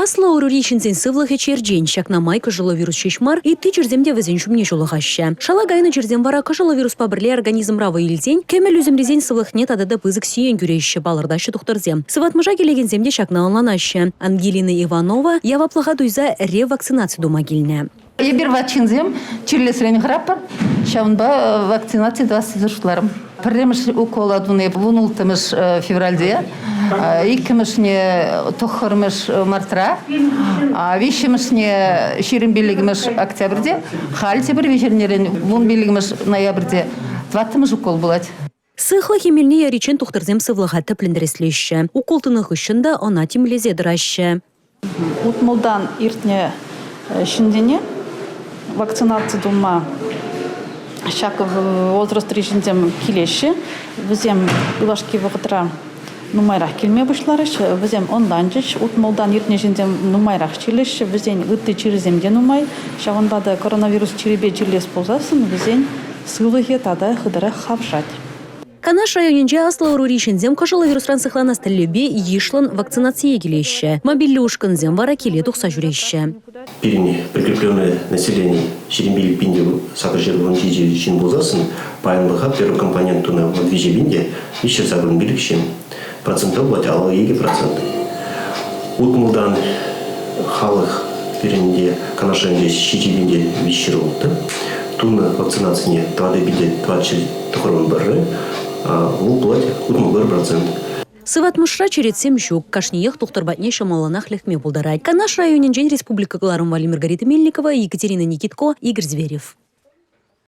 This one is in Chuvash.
Аслӑ ӑрури ҫынсен сывлӑхӗ черчен. Ҫакна май кӑшӑллӑ вирус ҫеҫ мар, ытти чирсем те вӗсен ҫумне ҫулӑхаҫҫӗ. Шала кайнӑ чирсем вара кӑшӑллӑ вируспа пӗрле организмра вӑй илсен кӗмӗл ӳсӗмрисен сывлӑхне тата та пысӑк сиен кӳреҫҫӗ, палӑртаҫҫӗ тухтӑрсем. Сыватмӑша килекенсем те ҫакна ӑнланаҫҫӗ. Ангелина Иванова яваплӑха туйса ревакцинаци тума килнӗ. Эпир ват ҫынсем чирлесрен хӑратпӑр, ҫавӑнпа вакцинаци тӑвас тесе шутларӑм. Пӗрремӗш укола туни 16-мӗш февральте, иккӗмӗшне тӑххӑрмӗш мартра, виҫҫӗмӗшне 25-мӗш октябрьте, халь тепӗр виҫ эрнерен 15-мӗш ноябрьте тӑваттӑмӗш укол пулать. Сыхлӑх эмелне яриччен тухтӑрсем сывлӑха тӗплӗн тӗрӗслеҫҫӗ. Укол тунӑ хыҫҫӑн та ӑна тимлесе тӑраҫҫӗ. Утмӑлтан иртнӗ ҫынсене вакцинаци тума ҫак возрастри ҫынсем килеҫҫӗ. Вӗсем юлашки вӑхӑтра нумайрах килме пуҫларӗҫ. Вӗсем ӑнланчӗҫ. Утмӑлтан иртнӗ ҫынсем нумайрах чирлеҫҫӗ. Вӗсен ытти чирӗсем те нумай. Ҫавӑнпа та коронавирус чирӗпе чирлес пулсассӑн вӗсен сывлӑхӗ тата хытӑрах хавшать. Канаш районӗнче аслӑ ӑрури ҫынсем кӑшӑллӑ вируслран сыхланас тӗллевпе йышлӑн вакцинацие килеҫҫӗ. Мобильлӗ ушкӑнсем вара киле тухса ҫӳреҫҫӗ. Пирӗн прикрепленное населени 25 пин те 817 ҫын пулсассӑн паянлӑха первый компонент тунӑ 13 пин те 385 ҫын. Процентпа пулать 52%. Утмӑлтан халӑх пирӗн те Канаш районӗнче 7 пин те 306 тунӑ вакцинацине 4 пин те 491, вӑл пулать 61%. Сыватмӑшра черетсем ҫук. Кашниех тухтӑр патне ҫӑмӑллӑнах лекме пултарать. Канаш районӗнчен республика кӑларӑм валли Маргарита Мельникова, Екатерина Никитко, Игорь Зверев.